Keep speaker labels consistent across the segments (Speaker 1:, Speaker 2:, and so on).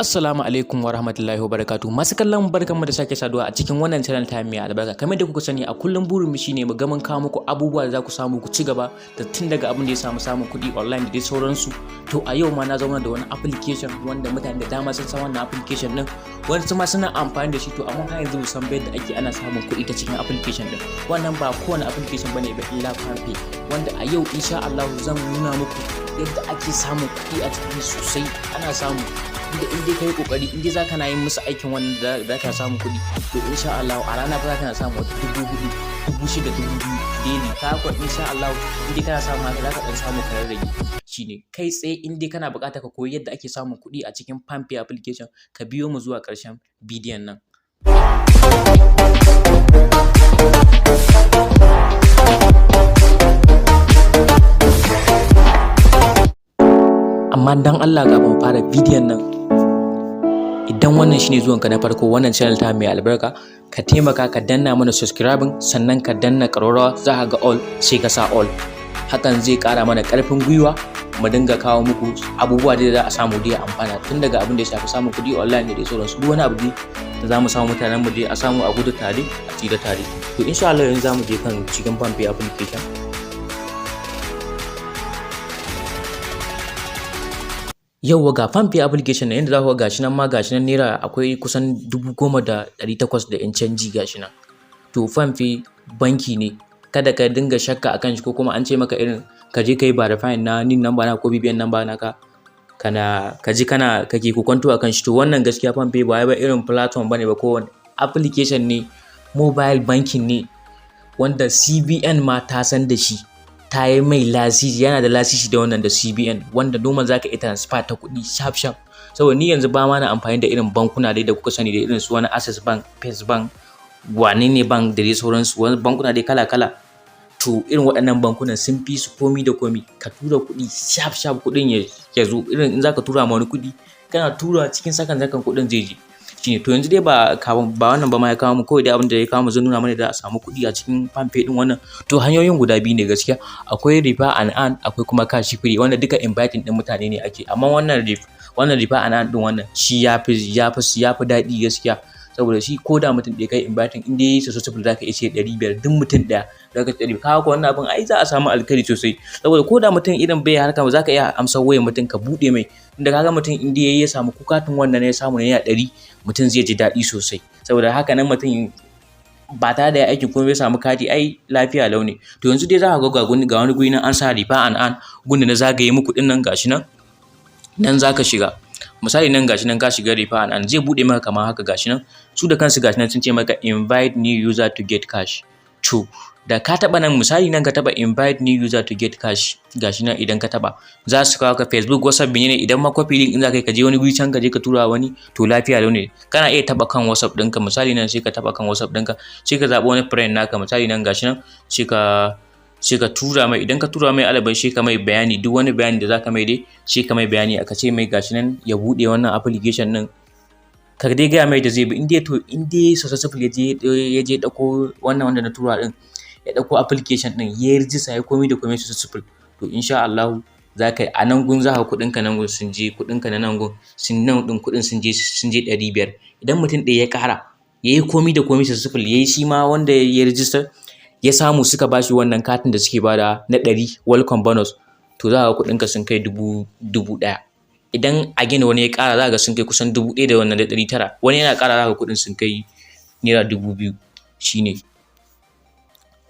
Speaker 1: Assalamu alaikum wa rahmatullahi wa barakatuh. Masu kallon, barkanmu da sake saduwa a cikin wannan channel ta mai albarka. Kamar da kuka sani, a kullum burin mu shine mu ga mun kawo muku abubuwa da za ku samu ku ci gaba da tun daga abin da ya samu samun kuɗi online da dai sauransu. To, a yau ma na zauna da wani application wanda mutane da dama sun san wannan application din, wasu ma suna amfani da shi. To, amma har yanzu mu san yadda ake ana samun kuɗi ta cikin application din. Wannan ba kowane application bane ba illa PalmPay, wanda a yau insha Allah zan nuna muku yadda ake samun kuɗi a cikin sosai. Ana samu inda in dai kai kokari, in dai zaka na yin musu aikin wannan da zaka samu kuɗi. To, insha Allah a rana fa zaka na samu wata 4,000, 6,000, 2,000 daily. Ka ko insha Allah in dai kana samu haka, zaka dan samu ka rarrage. Shine kai tsaye, in dai kana buƙatar ka koyi yadda ake samun kuɗi a cikin PalmPay application, ka biyo mu zuwa ƙarshen bidiyon nan. Amma dan Allah, kafin fara bidiyon nan, idan wannan shine zuwanka na farko wannan channel ta mai albarka, ka taimaka ka danna mana subscribing, sannan ka danna ƙararrawa, za ka ga all, sai ka sa all. Hakan zai ƙara mana ƙarfin gwiwa mu dinga kawo muku abubuwa da za a samu dai amfana, tun daga abin da ya shafi samun kuɗi online da dai sauransu, duk wani abu dai da za mu samu mutanen mu dai a samu a gudu tare a tsira tare. To, insha Allah yanzu za mu je kan cikin PalmPay application. Yauwa, ga PalmPay application na yadda za ku ga gashi nan ma, gashi nan naira akwai kusan 10,800 da yan canji, gashi nan. To, PalmPay banki ne, kada ka dinga shakka akan shi, ko kuma an ce maka irin ka je ka yi verifying na NIN number na ko BVN number naka, kana ka ji kana kake kokonto akan shi. To, wannan gaskiya PalmPay ba ba irin platform bane ba, ko application ne, mobile banking ne wanda CBN ma ta san da shi, ta yi mai lasisi, yana da lasisi da wannan da CBN, wanda normal zaka iya transfer ta kuɗi sharp sharp. Saboda ni yanzu ba ma na amfani da irin bankuna dai da kuka sani, da irin su wani Access Bank, First Bank, wane ne bank da dai sauransu, wani bankuna dai kala kala. To, irin waɗannan bankunan sun fi su komi da komi. Ka tura kuɗi sharp sharp, kuɗin ya zo. Irin in zaka tura ma wani kuɗi, kana tura cikin sakan sakan kuɗin zai je. Shine. To, yanzu dai ba ba wannan ba ma ya kawo mu, kawai dai abin da ya kawo mu, zan nuna mana da a samu kuɗi a cikin PalmPay din wannan. To, hanyoyin guda biyu ne gaskiya: akwai refer and earn, akwai kuma cash free, wanda duka inviting din mutane ne ake. Amma wannan refer and earn din wannan shi yafi daɗi gaskiya, saboda shi ko da mutum ɗaya kai inviting, in dai successful, zaka iya ce 500 duk mutum ɗaya zaka ce 500. Kaga ko wannan abin ai za a samu alkhairi sosai, saboda ko da mutum irin bai harka, zaka iya amsar wayar mutum ka buɗe mai. Inda kaga mutum in dai ya samu ko katin wannan ya samu naira 100, mutum zai ji daɗi sosai. Saboda haka nan mutum ba tare da ya aiki kuma ya samu kati, ai lafiya lau ne. To, yanzu dai za ka ga ga wani guri nan an sa refer and earn, gun da na zagaye muku ɗin nan, gashi nan. Nan za ka shiga. Misali nan, gashi nan ka shiga refer and earn, zai buɗe maka kamar haka. Gashi nan su da kansu, gashi nan sun ce maka "Invite new user to get cash". To, da ka taɓa nan, misali nan ka taɓa "Invite new user to get cash", gashi nan idan ka taɓa, za su kawo ka Facebook, WhatsApp, menene. Idan ma copy link in za ka yi, ka je wani guri can ka je ka tura wani, to lafiya lau ne. Kana iya taɓa kan WhatsApp ɗinka. Misali nan sai ka taɓa kan WhatsApp ɗinka, sai ka zaɓi wani friend naka. Misali nan, gashi nan, sai ka tura mai. Idan ka tura mai, alaban sai ka mai bayani, duk wani bayani da zaka mai dai sai ka mai bayani, aka ce mai gashi nan ya buɗe wannan application ɗin, ka dai gaya mai da zai bi. In dai, to, in dai successful ya je ɗauko wannan wanda na tura ɗin, ya ɗauko application ɗin, ya yi rijista, ya komai da komai successful, to insha Allahu za ka a nan gun za ka kuɗinka nan gun sun je, kuɗinka na nan gun sun nan ɗin kuɗin sun je 500. Idan mutum ɗaya ya ƙara ya yi komai da komai successful, ya yi shi ma wanda ya yi rijista, ya samu suka ba shi wannan katin da suke bada na 100 welcome bonus, to za ka ga kuɗinka sun kai 1,000. Idan again wani ya ƙara, za ka ga sun kai kusan 1,000 da wannan da 900. Wani yana ƙara, za ka ga kuɗin sun kai naira 2,000. Shine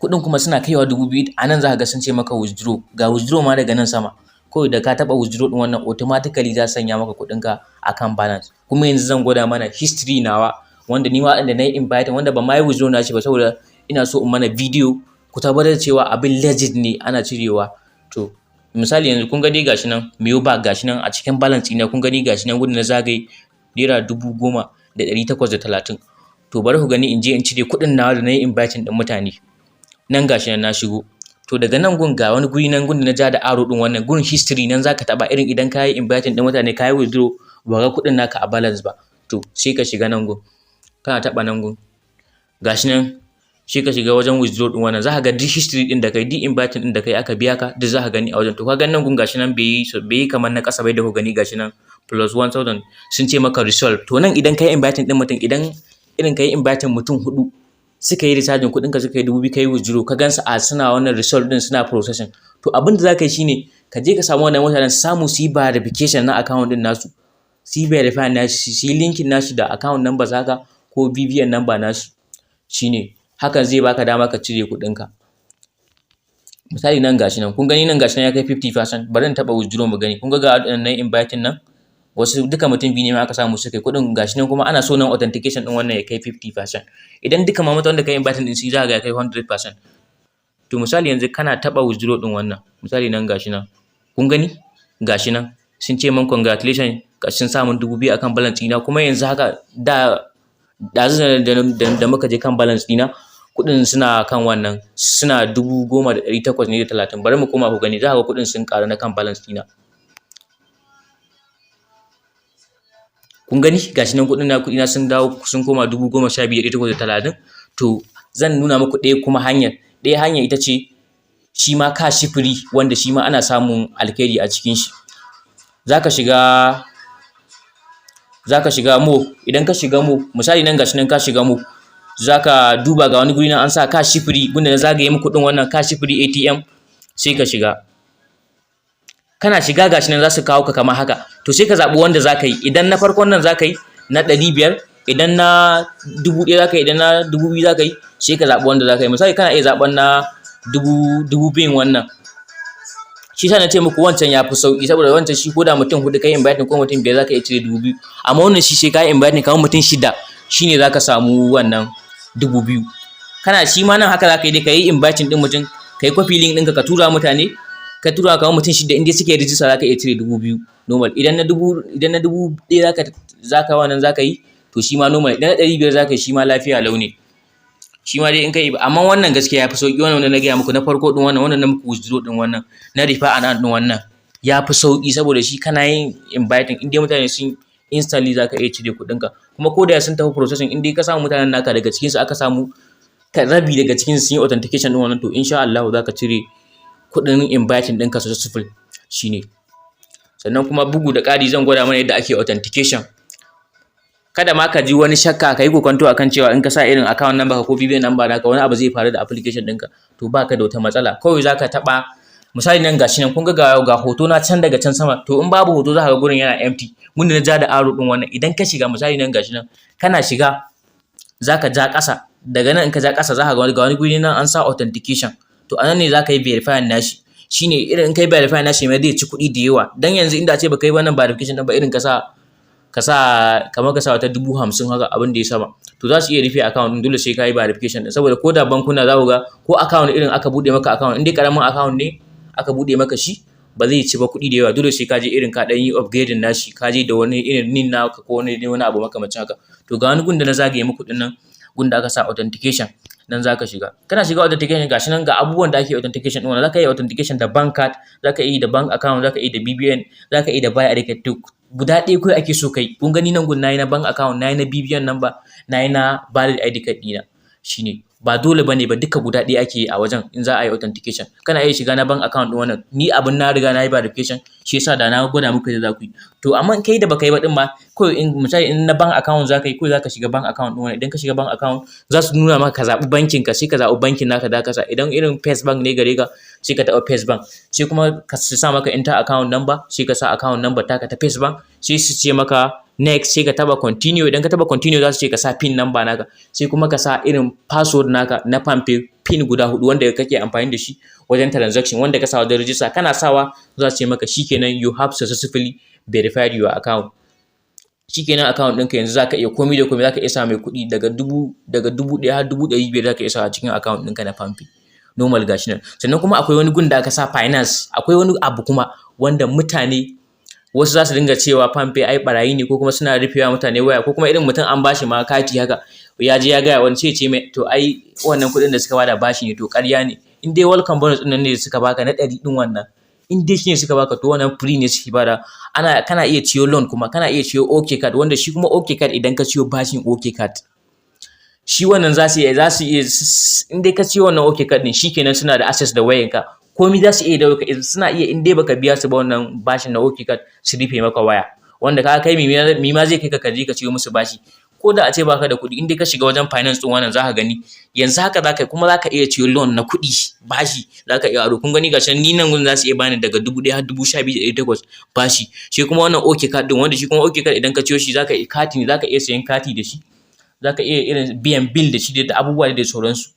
Speaker 1: kuɗin kuma suna kaiwa 2,000, a nan za ka ga sun ce maka "Withdraw". Ga withdraw ma daga nan sama. Kawai da ka taɓa withdraw ɗin wannan, automatically za su sanya maka kuɗinka akan balance. Kuma yanzu zan gwada mana history nawa, wanda ni ma waɗanda na yi inviting, wanda ban ma yi withdraw nashi ba, saboda ina so in mana video ku tabbatar da cewa abin legit ne, ana cirewa. To, misali yanzu kun gani, gashi nan Miyo Bag, gashi nan a cikin balance ɗina, kun gani, gashi nan gudun na zagaye, naira 10,830. To, bari ku gani in je in cire kuɗin nawa da na yi inviting ɗin mutane. Nan gashi nan na shigo. To, daga nan gun ga wani guri nan gun da na ja da arrow ɗin, wannan gun history, nan zaka taɓa. Irin idan ka yi inviting ɗin mutane, ka yi withdraw, ba ga kuɗin naka a balance ba, to sai ka shiga nan gun. Kana taɓa nan gun, gashi nan Sai ka shiga wajen withdraw din wannan, za ka ga duk history din da kai, duk inviting din da kai aka biya ka, duk za ka gani a wajen. To ka ga nan gun, gashi nan bai yi kamar na ƙasa bai da ku gani. Gashi nan plus 1000, sun ce maka result. To nan idan kai inviting din mutum, idan irin kai inviting mutum hudu suka yi recharging, kuɗin ka suka yi 2000, kai withdraw, ka gansu a suna wannan result din, suna processing. To abin da za ka yi shine ka je ka samu wannan mutanen, samu su yi verification na account din nasu, su yi verify nashi, su yi linking nashi da account number haka ko BVN number nashi. Shine hakan zai baka dama ka cire kuɗinka. Misali nan, gashi nan, kun gani nan, gashi nan ya kai 50%. Bari in taɓa withdraw mu gani. Kun ga ga nan inviting nan, wasu duka mutum biyu ne ma aka samu suka yi kuɗin. Gashi nan kuma ana so nan authentication ɗin wannan ya kai 50%. Idan duka ma mutanen da kai inviting ɗin su, za ga ya kai 100%. To misali yanzu kana taɓa withdraw ɗin wannan, misali nan, gashi nan, kun gani, gashi nan sun ce min congratulations, sun sa min 2000 akan balance ɗina. Kuma yanzu haka da ɗazu da muka je kan balance ɗina, kuɗin suna kan wannan, suna 10,800 ne da 30. Bari mu koma ku gani, za ka ga kuɗin sun ƙaru na kan balance ɗina. Kun gani, gashi nan kuɗin na, kuɗina sun dawo sun koma 12,830. To zan nuna muku ɗaya kuma hanyar. Ɗaya hanyar ita ce shi ma Cashfree, wanda shi ma ana samun alkhairi a cikin shi. Za ka shiga more. Idan ka shiga more, misali nan, gashi nan ka shiga more, za ka duba ga wani guri nan an sa Cashfree, gunda na zagaye muku ɗin wannan Cashfree ATM, sai ka shiga. Kana shiga, gashi nan za su kawo ka kamar haka. To sai ka zaɓi wanda za ka yi. Idan na farkon nan za ka yi na 500, idan na 1000 za ka yi, idan na 2000 za ka yi, sai ka zaɓi wanda za ka yi. Misali kana iya zaɓen na 2000 wannan. Shi sa na ce muku wancan ya fi sauƙi, saboda wancan shi ko da mutum huɗu kai inviting ko mutum biyar, za ka iya cire 2000. Amma wannan shi sai ka yi inviting kamar mutum shida shine za ka samu wannan 2000. Kana shi ma nan haka za ka yi dai, ka yi inviting ɗin mutum, ka yi copy link ɗinka, ka tura mutane, ka tura kamar mutum shida, in dai suke rijista, za ka iya cire 2000 normal. Idan na 1000 zaka wannan zaka yi, to shi ma normal. Idan na 500 zaka yi, shi ma lafiya lau ne, shi ma dai in kai. Amma wannan gaskiya ya fi sauƙi, wannan wanda na gaya muku na farko ɗin wannan, wannan na muku withdraw ɗin wannan, na refer and earn ɗin wannan ya fi sauƙi, saboda shi kana yin inviting, in dai mutane sun instantly za ka iya cire kuɗinka. Kuma ko da sun tafi processing, in dai ka samu mutanen naka, daga cikinsu aka samu rabi daga cikin sun yi authentication ɗin wannan, to insha Allahu za ka cire kuɗin inviting ɗinka successful. Shine. Sannan kuma bugu da ƙari, zan gwada mana yadda ake authentication. Kada ma ka ji wani shakka, ka yi kokonto akan cewa in ka sa irin account number ka ko BVN number naka, wani abu zai faru da application ɗinka. To baka da wata matsala. Kawai za ka taɓa, misali nan, gashi nan, kun ga ga hoto na can daga can sama. To in babu hoto, za ka ga gurin yana empty, mun da na ja da arrow ɗin wannan. Idan ka shiga, misali nan, gashi nan, kana shiga, za ka ja ƙasa. Daga nan in ka ja ƙasa, za ka ga wani guri nan an sa authentication. To anan ne za ka yi verifying nashi. Shine irin in kai verify nashi mai zai ci kuɗi da yawa. Dan yanzu inda a ce baka yi wannan verification ɗin ba, irin ka sa kamar ka sa wata 50,000 haka, abin da ya sama, to za su iya rufe account ɗin. Dole sai ka yi verification ɗin, saboda ko da bankuna za ku ga ko account irin aka buɗe maka account, in dai ƙaramin account ne aka buɗe maka shi, ba zai ci ba kuɗi da yawa. Dole sai ka je irin ka ɗan yi upgrading nashi, ka je da wani irin NIN naka ko wani abu makamancin haka. To ga wani gun da na zagaye muku ɗin nan, gun da aka sa authentication, nan za ka shiga. Kana shiga authentication, gashi nan ga abubuwan da ake authentication ɗin wannan. Za ka yi authentication da bank card, za ka yi da bank account, za ka yi da BVN, za ka yi da Valid ID card. To guda ɗaya kawai ake so kai. Kun gani nan gun nayi na bank account, nayi na BVN number, nayi na valid ID card ɗina. Shine ba dole bane ba duka guda ɗaya ake yi a wajen. In za a yi authentication, kana iya shiga na bank account ɗin wannan. Ni abin na riga na yi verification, shi yasa da na gwada muku yadda za ku yi. To amma kai da baka yi ba ɗin ma, kawai in misali in na bank account za ka yi, kawai za ka shiga bank account ɗin wannan. Idan ka shiga bank account, za su nuna maka ka zaɓi bankin ka, sai ka zaɓi bankin naka da ka sa. Idan irin First Bank ne gare ka, sai ka taɓa First Bank, sai kuma ka su sa maka enter account number, sai ka sa account number taka ta First Bank, sai su ce maka next, sai ka taba continue. Idan ka taba continue, za su ce ka sa PIN number naka, sai kuma ka sa irin password naka na PalmPay, PIN guda hudu wanda kake amfani da shi wajen transaction, wanda ka sa wajen register. Kana sawa, za su ce maka shikenan, you have successfully verified your account. Shikenan, account ɗinka yanzu zaka iya komai da komai, zaka iya sa mai kuɗi daga 1000 har 500,000 zaka iya sa a cikin account ɗinka na PalmPay normal. Gashi nan. Sannan kuma akwai wani gun da aka sa finance. Akwai wani abu kuma wanda mutane wasu za su dinga cewa PalmPay ai barayi ne, ko kuma suna rufewa mutane waya, ko kuma irin mutum an bashi ma kati haka, ya je ya gaya wani, sai ce mai to ai wannan kuɗin da suka bada bashi ne. To ƙarya ne. In dai welcome bonus ɗin nan ne suka baka na 100 ɗin wannan, in dai shine suka baka, to wannan free ne suke bada. Ana kana iya ciyo loan, kuma kana iya ciyo OK card, wanda shi kuma OK card, idan ka ciyo bashin OK card, shi Shi wannan za su iya, in dai ka siyo wannan OK card din, shikenan, suna da access da wayanka. Komai za su iya da wayanka. Suna iya, in dai baka biya su ba wannan bashin na OK card, su rufe maka waya. Wanda ka kai mi ma zai kai ka ka je ka ciyo musu bashi? Ko da a ce baka da kuɗi, in dai ka shiga wajen finance din wannan, zaka gani yanzu haka zaka kuma zaka iya ciyo loan na kuɗi, bashi, zaka iya aro. Kun gani, gashi ni nan gurin za su iya bani daga 1000 har 12,800 bashi. Shi kuma wannan OK card din, wanda shi kuma OK card, idan ka ciyo shi, zaka iya kati ne, zaka iya sayan kati da shi, zaka iya irin biyan bill da shi da abubuwa da sauransu.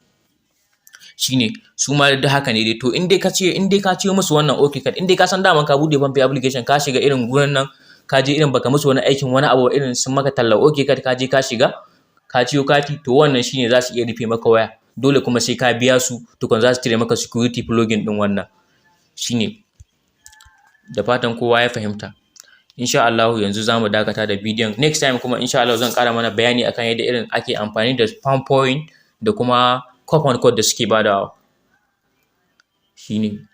Speaker 1: Shine su ma duk haka ne dai. To, in dai ka ciyo musu wannan OK card, in dai ka san daman ka buɗe PalmPay application, ka shiga irin gurin nan, ka je irin baka musu wani aikin wani abu, irin sun maka tallar OK card, ka je ka shiga ka ciyo kati, to wannan shine za su iya rufe maka waya. Dole kuma sai ka biya su tukun za su cire maka security plugin din. Wannan shine. Da fatan kowa ya fahimta. Insha Allahu yanzu za mu dakata da bidiyon. Next time kuma, insha Allah, zan ƙara mana bayani akan yadda irin ake amfani da PalmPoint da kuma coupon code da suke badawa. Shine.